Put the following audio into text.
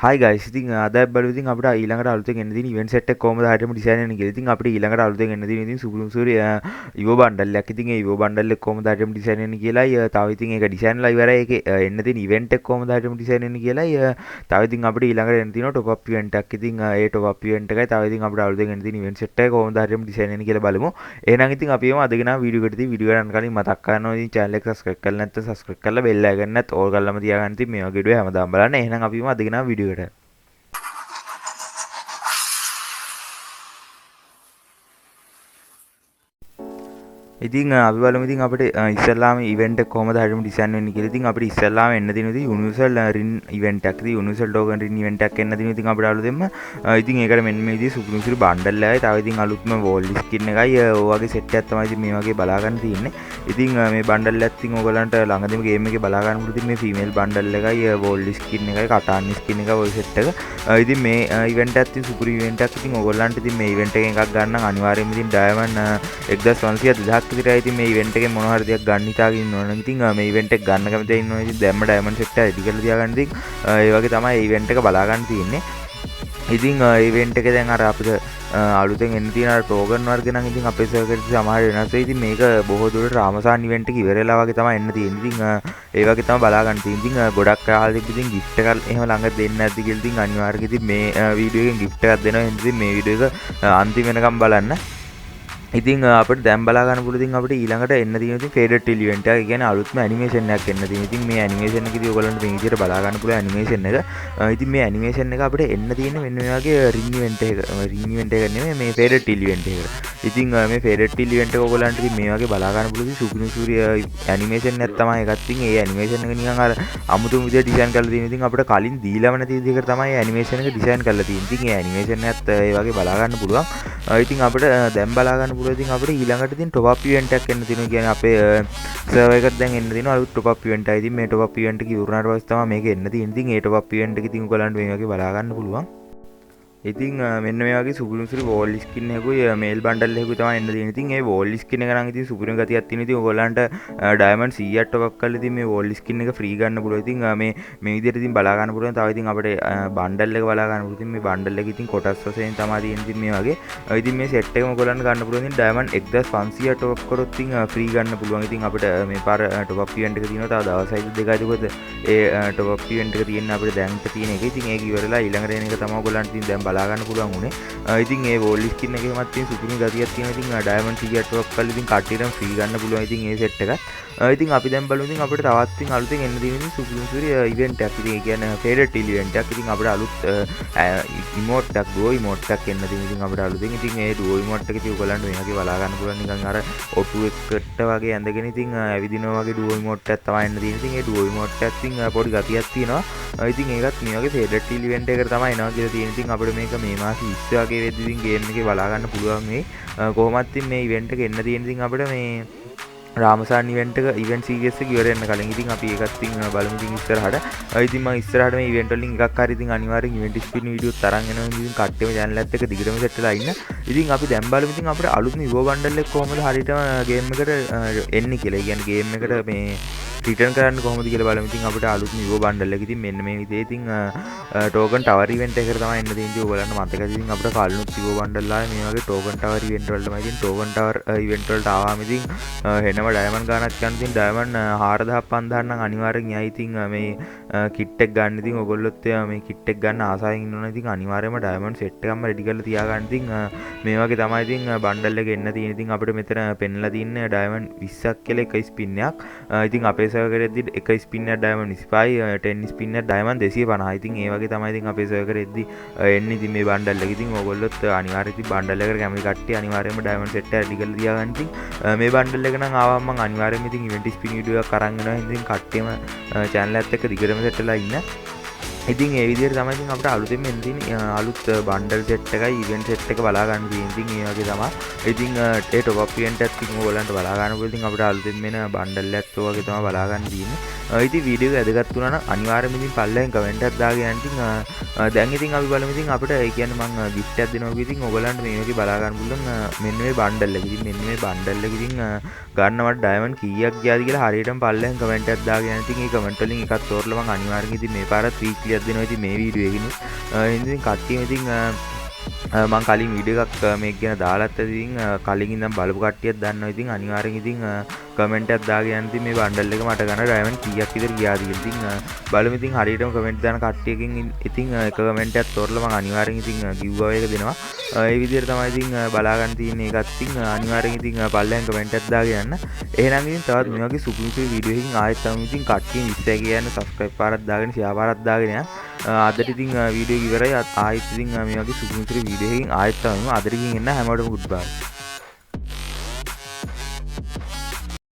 හයි guys, ඉතින් අද බලමු ඉතින් අපිට ඊළඟට අලුතෙන් එන්න තියෙන ඉවෙන්ට් සෙට් එක කොහොමද හරියටම ඩිසයින් වෙන්නේ කියලා. ඉතින් අපිට ඊළඟට අලුතෙන් එන්න තියෙන ඉතින් සුපිරිම සූරි ඉවෝ බණ්ඩල් එකක්. ඉතින් ඒ ඉවෝ බණ්ඩල් එක කොහොමද හරියටම ඩිසයින් වෙන්නේ කියලායි, තව ඉතින් ඒක ඩිසයින් වෙලා ඉවරයි. ඒකේ එන්න තියෙන ඉවෙන්ට් එක කොහොමද හරියටම ඩිසයින් වෙන්නේ කියලායි, තව ඉතින් අපිට ඊළඟට එන්න තියෙන ටොප් අප් ඉවෙන්ට් එකක්. ඉතින් ඒ ටොප් අප් ඉවෙන්ට් එකයි තව ඉතින් අපිට අලුතෙන් එන්න තියෙන ඉවෙන්ට් සෙට් එක කොහොමද හරියටම ඩිසයින් වෙන්නේ කියලා බලමු. එහෙනම් ඉතින් අපි එමු අද ගෙනාව වීඩියෝ එකට. ඉතින් වීඩියෝ ගන්න කලින් මතක් කරනවා ඉතින් චැනල් එක සබ්ස්ක්‍රයිබ් කරලා නැත්නම් සබ්ස්ක්‍රයිබ් කරලා බෙල් අයිකන් එකත් ඕල් කරලාම තියාගන්න. ඉතින් මේ වගේ වීඩියෝ හැමදාම බලන්න. එහෙනම් අපි එමු අද ගෙනාව වීඩියෝ එකට. ඉතින් අපි බලමු ඉතින් අපිට ඉස්සෙල්ලාම ඉවෙන්ට් එක කොහොමද හරියටම ඩිසයින් වෙන්නේ කියලා. ඉතින් අපිට ඉස්සෙල්ලාම එන්න තියෙන ඉතින් යුනිවර්සල් රින් ඉවෙන්ට් එකක්. ඉතින් යුනිවර්සල් ටෝකන් රින් ඉවෙන්ට් එකක් එන්න තියෙන ඉතින් අපිට අලුතෙන්ම. ඉතින් ඒකට මෙන්න මේ විදිහේ සුපිරිම සුපිරි බණ්ඩල් එකයි තව ඉතින් අලුත්ම වෝල් ස්කින් එකයි ඔය වගේ සෙට් එකක් තමයි ඉතින් මේ වගේ බලා ගන්න තියෙන්නේ. ඉතින් මේ බණ්ඩල් එකත් ඉතින් ඔයගොල්ලන්ට ළඟදීම ගේම් එකේ බලා ගන්න පුළුවන්. ඉතින් මේ ෆීමේල් බණ්ඩල් එකයි වෝල් ස්කින් එකයි කටාන් ස්කින් එකයි ඔය සෙට් එක. ඉතින් මේ ඉවෙන්ට් එකත් ඉතින් සුපිරි ඉවෙන්ට් එකක්. ඉතින් ඔයගොල්ලන්ට ඉතින් මේ ඉවෙන්ට් එකෙන් එකක් ගන්න නම් අනිවාර්යයෙන්ම ඉතින් ඩයමන්ඩ් 1500 2000 විතර ඉතින් මේ ඉවෙන්ට් එකෙන් මොන හරි දෙයක් ගන්න හිතාගෙන ඉන්නවනම් ඉතින් මේ ඉවෙන්ට් එක ගන්න කැමති අය ඉන්නවනම් ඉතින් දැම්ම ඩයමන්ඩ් සෙට් එක රෙඩි කරලා තියාගන්න. ඉතින් ඒ වගේ තමයි ඉවෙන්ට් එක බලා ගන්න තියෙන්නේ. ඉතින් ඉවෙන්ට් එක දැන් අර අපිට අලුතෙන් එන්න තියෙන අර ටෝකන් වර්ග නම් ඉතින් අපේ සර්වර් එකට සමහර වෙනස් වෙයි. ඉතින් මේක බොහෝ දුරට රාමසාන් ඉවෙන්ට් එක ඉවර වෙලා වගේ තමයි එන්න තියෙන්නේ. ඉතින් ඒ වගේ තමයි බලා ගන්න තියෙන්නේ. ඉතින් ගොඩක් අය අහලා තිබ්බ ඉතින් ගිෆ්ට් එකක් එහෙම ළඟ දෙන්නේ නැද්ද කියලා. ඉතින් අනිවාර්යයෙන් ඉතින් මේ වීඩියෝ එකෙන් ගිෆ්ට් එකක් දෙනවා. එහෙනම් ඉතින් මේ වීඩියෝ එක අන්තිම වෙනකම් බලන්න. ඉතින් අපිට දැන් බලා ගන්න පුළුවන් ඉතින් අපිට ඊළඟට එන්න තියෙන ඉතින් ෆේඩඩ් ටිල් ඉවෙන්ට් එක. ඒ කියන්නේ අලුත්ම ඇනිමේෂන් එකක් එන්න තියෙන. ඉතින් මේ ඇනිමේෂන් එක ඉතින් ඔයගොල්ලන්ට මේ විදිහට බලා ගන්න පුළුවන් ඇනිමේෂන් එක. ඉතින් මේ ඇනිමේෂන් එක අපිට එන්න තියෙන්නේ මෙන්න මේ වගේ රින් ඉවෙන්ට් එක. රින් ඉවෙන්ට් එක නෙමෙයි මේ ෆේඩඩ් ටිල් ඉවෙන්ට් එකට. ඉතින් මේ ෆේඩඩ් ටිල් ඉවෙන්ට් එක ඔයගොල්ලන්ට ඉතින් මේ වගේ බලා ගන්න පුළුවන් ඉතින් සුපිරි සුපිරි ඇනිමේෂන් එකක් තමයි ඒකත්. ඉතින් ඒ ඇනිමේෂන් එක නිකන් අර අමුතුම විදිහට ඩිසයින් කරලා තියෙන. ඉතින් අපිට කලින් දීලාම නැති විදිහකට තමයි ඇනිමේෂන් එක ඩිසයින් කරලා තියෙන්නේ. ඉතින් ඒ ඇනිමේෂන් එකත් ඒ වගේ බලා ගන්න පුළුවන්. ඉතින් අපිට දැන් බලා ගන්න පුළුවන් ඉතින් අපිට ඊළඟට ඉතින් ටොප් අප් ඉවෙන්ට් එකක් එන්න තියෙනවා. කියන්නේ අපේ සර්වර් එකට දැන් එන්න තියෙනවා අලුත් ටොප් අප් ඉවෙන්ට් එකයි. ඉතින් මේ ටොප් අප් ඉවෙන්ට් එක ඉවර වුණාට පස්සේ තමයි මේක එන්න තියෙන්නේ. ඉතින් ඒ ටොප් අප් ඉවෙන්ට් එක ඉතින් ඔයගොල්ලන්ට මේ වගේ බලා ගන්න පුළුවන්. ඉතින් මෙන්න මේ වගේ සුපිරිම සුපිරි වෝල් ස්කින් එකකුයි මේල් බණ්ඩල් එකකුයි තමයි එන්න තියෙන්නේ. ඉතින් ඒ වෝල් ස්කින් එක නම් ඉතින් සුපිරිම ගතියක් තියෙන. ඉතින් ඔයගොල්ලන්ට ඩයමන්ඩ් 100ක් ටොප් අප් කරලා ඉතින් මේ වෝල් ස්කින් එක ෆ්‍රී ගන්න පුළුවන්. ඉතින් මේ මේ විදිහට ඉතින් බලා ගන්න පුළුවන්. තව ඉතින් අපිට බණ්ඩල් එක බලා ගන්න පුළුවන්. ඉතින් මේ බණ්ඩල් එක ඉතින් කොටස් වශයෙන් තමයි තියෙන්නේ ඉතින් මේ වගේ. ඉතින් මේ සෙට් එකම ඔයගොල්ලන්ට ගන්න පුළුවන්. ඉතින් ඩයමන්ඩ් 1500 ටොප් අප් කරොත් ඉතින් ෆ්‍රී ගන්න පුළුවන්. ඉතින් අපිට මේ පාර ටොප් අප් ඉවෙන්ට් එක තියෙනවා. තව දවසයි දෙකයි දුකද ඒ ටොප් අප් ඉවෙන්ට් එක තියෙන අපිට දැන්ට තියෙන එක. ඉතින් ඒක ඉවරලා ඊළඟට එන එක තමයි ඔයගොල්ලන්ට ඉතින් දැන් බලා ගන්න පුළුවන් උනේ. ඉතින් ඒ වෝල් ස්කින් එකේමත් තියෙන සුපිරිම ගතියක් තියෙනවා. ඉතින් ඩයමන්ඩ් 100ක් ටොප් අප් කරලා ඉතින් කට්ටියටම ෆ්‍රී ගන්න පුළුවන්. ඉතින් ඒ සෙට් එකත්. ඉතින් අපි දැන් බලමු ඉතින් අපිට තවත් ඉතින් අලුතෙන් එන්න තියෙන ඉතින් සුපිරිම සුපිරි ඉවෙන්ට් එකක්. ඉතින් ඒ කියන්නේ ෆේඩඩ් ටිල් ඉවෙන්ට් එකක්. ඉතින් අපිට අලුත් ඉමෝට් එකක්, ඩුවෝ ඉමෝට් එකක් එන්න තියෙන. ඉතින් අපිට අලුතෙන් ඉතින් ඒ ඩුවෝ ඉමෝට් එක ඉතින් ඔයගොල්ලන්ට මේ වගේ බලා ගන්න පුළුවන්. නිකන් අර ඔටු එකට වගේ ඇඳගෙන ඉතින් ඇවිදිනවා වගේ ඩුවෝ ඉමෝට් එකක් තමයි එන්න තියෙන්නේ. ඉතින් ඒ ඩුවෝ ඉමෝට් එකත් ඉතින් පොඩි ගතියක් තියෙනවා. ඉතින් ඒකත් මේ වගේ ෆේඩඩ් ටිල් ඉවෙන්ට් එකකට තමයි එනවා කියලා තියෙන. ඉතින් අපිට මේක මේ මාසේ 20 වගේ වෙද්දි ඉතින් ගේම් එකේ බලා ගන්න පුළුවන් වෙයි. කොහොමත් ඉතින් මේ ඉවෙන්ට් එක එන්න තියෙන ඉතින් අපිට මේ රාමසාන් ඉවෙන්ට් එක ඉවෙන්ට් සීරීස් එක ඉවර වෙන්න කලින්. ඉතින් අපි ඒකත් ඉතින් බලමු ඉතින් ඉස්සරහට. ඉතින් මම ඉස්සරහට මේ ඉවෙන්ට් වලින් එකක් හරි ඉතින් අනිවාර්යෙන් ඉවෙන්ට් ස්පින් වීඩියෝ තරන් එනවා. ඉතින් කට්ටියම චැනල් එකත් එක්ක දිගටම සෙට් වෙලා ඉන්න. ඉතින් අපි දැන් බලමු ඉතින් අපිට අලුත්ම ඉවෝ බණ්ඩල් එක කොහොමද හරියටම ගේම් එකට එන්නේ කියලා. ඒ කියන්නේ ගේම් එකට මේ රිටර්න් කරන්න කොහොමද කියලා බලමු. ඉතින් අපිට අලුත්ම ඉවෝ බණ්ඩල් එක ඉතින් මෙන්න මේ විදිහේ ඉතින් ටෝකන් ටවර් ඉවෙන්ට් එකට තමයි එන්න තියෙන්නේ. ඉතින් ඔයගොල්ලන්ට මතක ඇති ඉතින් අපිට කලිනුත් ඉවෝ බණ්ඩල් ආවේ මේ වගේ ටෝකන් ටවර් ඉවෙන්ට් වලටම. ඉතින් ටෝකන් ටවර් ඉවෙන්ට් වලට ආවම ඉතින් හෙනම ඩයමන්ඩ් ගානක් යන ඉතින් ඩයමන්ඩ් 4000 5000 නම් අනිවාර්යෙන් යයි. ඉතින් මේ කිට් එක ගන්න. ඉතින් ඔයගොල්ලොත් මේ කිට් එක ගන්න ආසාවෙන් ඉන්නවනම් ඉතින් අනිවාර්යයෙන්ම ඩයමන්ඩ් සෙට් එකක්ම රෙඩි කරලා තියාගන්න. ඉතින් මේ වගේ තමයි ඉතින් බණ්ඩල් එක එන්න තියෙන්නේ. ඉතින් අපිට මෙතන පෙන්ලා තින්නේ ඩයමන්ඩ් 20ක් කියලා එක ස්පින් එකක්. ඉතින් අපේ සර්වර් එකේදී එක ස්පින් එකක් ඩයමන්ඩ් 25යි, 10 ස්පින් එකක් ඩයමන්ඩ් 250යි. ඉතින් ඒ වගේ තමයි ඉතින් අපේ සර්වර් එකේදී එන්නේ ඉතින් මේ බණ්ඩල් එක. ඉතින් ඔයගොල්ලොත් අනිවාර්යයෙන් ඉතින් බණ්ඩල් එකට කැමති කට්ටිය අනිවාර්යයෙන්ම ඩයමන්ඩ් සෙට් එක රෙඩි කරලා තියාගන්න. ඉතින් මේ බණ්ඩල් එක නම් ආවම මං අනිවාර්යයෙන්ම ඉතින් ඉවෙන්ට් ස්පින් වීඩියෝ එකක් අරන් එනවා. ඉතින් කට්ටියම චැනල් එකත් එක්ක දිගටම සෙට් වෙලා ඉන්න. ඉතින් ඒ විදිහට තමයි ඉතින් අපිට අලුතෙන්ම එන්න තියෙන අලුත් බණ්ඩල් සෙට් එකයි ඉවෙන්ට් සෙට් එක බලා ගන්න තියෙන්නේ. ඉතින් ඒ වගේ තමයි. ඉතින් ඒ ටොප් අප් ඉවෙන්ට් එකත් ඉතින් ඔයගොල්ලන්ට බලා ගන්න පුළුවන්. ඉතින් අපිට අලුතෙන්ම එන බණ්ඩල් එකත් ඔය වගේ තමයි බලා ගන්න තියෙන්නේ. ඉතින් වීඩියෝ එක වැදගත් වුණා නම් අනිවාර්යයෙන්ම ඉතින් පල්ලෙන් කමෙන්ට් එකක් දාගෙන යන්න. ඉතින් දැන් ඉතින් අපි බලමු ඉතින් අපිට ඒ කියන්නේ මං ගිෆ්ට් එකක් දෙනවා කිව්ව ඉතින් ඔයගොල්ලන්ට මේ වගේ බලා ගන්න පුළුවන් මෙන්න මේ බණ්ඩල් එක. ඉතින් මෙන්න මේ බණ්ඩල් එක ඉතින් ගන්නවට ඩයමන්ඩ් කීයක් ගියාද කියලා හරියටම පල්ලෙන් කමෙන්ට් එකක් දාගෙන යන්න. ඉතින් ඒ කමෙන්ට් වලින් එකක් තෝරලා මං අනිවාර්යෙන් ඉතින් මේ පාරත් වීක්ලි කීයක් දෙනවා ඉතින් මේ වීඩියෝ එකකින්. ඉතින් කට්ටියම ඉතින් මං කලින් වීඩියෝ එකක් මේක ගැන දාලත් ඇති. ඉතින් කලින් ඉඳන් බලපු කට්ටියක් දන්නවා. ඉතින් අනිවාර්යෙන් ඉතින් කමෙන්ට් එකක් දාගෙන යන්න ඉතින් මේ බන්ඩල් එක මට ගන්න ඩයමන්ඩ් කීයක් විතර ගියාද කියලා. ඉතින් බලමු ඉතින් හරියටම කමෙන්ට් දාන කට්ටියකින් ඉතින් එක කමෙන්ට් එකක් තෝරලා මං අනිවාර්යෙන් ඉතින් ගිව් අවේ එක දෙනවා. ඒ විදිහට තමයි ඉතින් බලා ගන්න තියෙන්නේ ඒකත්. ඉතින් අනිවාර්යෙන් ඉතින් පල්ලෙන් කමෙන්ට් එකක් දාගෙන යන්න. එහෙනම් ඉතින් තවත් මේ වගේ සුපිරි සුපිරි වීඩියෝ එකකින් ආයෙත් තමයි ඉතින් කට්ටිය 20 කියන්න සබ්ස්ක්‍රයිබ් පාරක් දාගෙන ෂෙයා පාරක් දාගෙන යන්න. අදට ඉතින් වීඩියෝ එක ඉවරයි. ආයෙත් ඉතින් මේ වගේ සුපිරි සුපිරි වීඩියෝ එකකින් ආයෙත් තමයි. අදට ගිහින් එන්න හැමෝටම ගුඩ් බයි.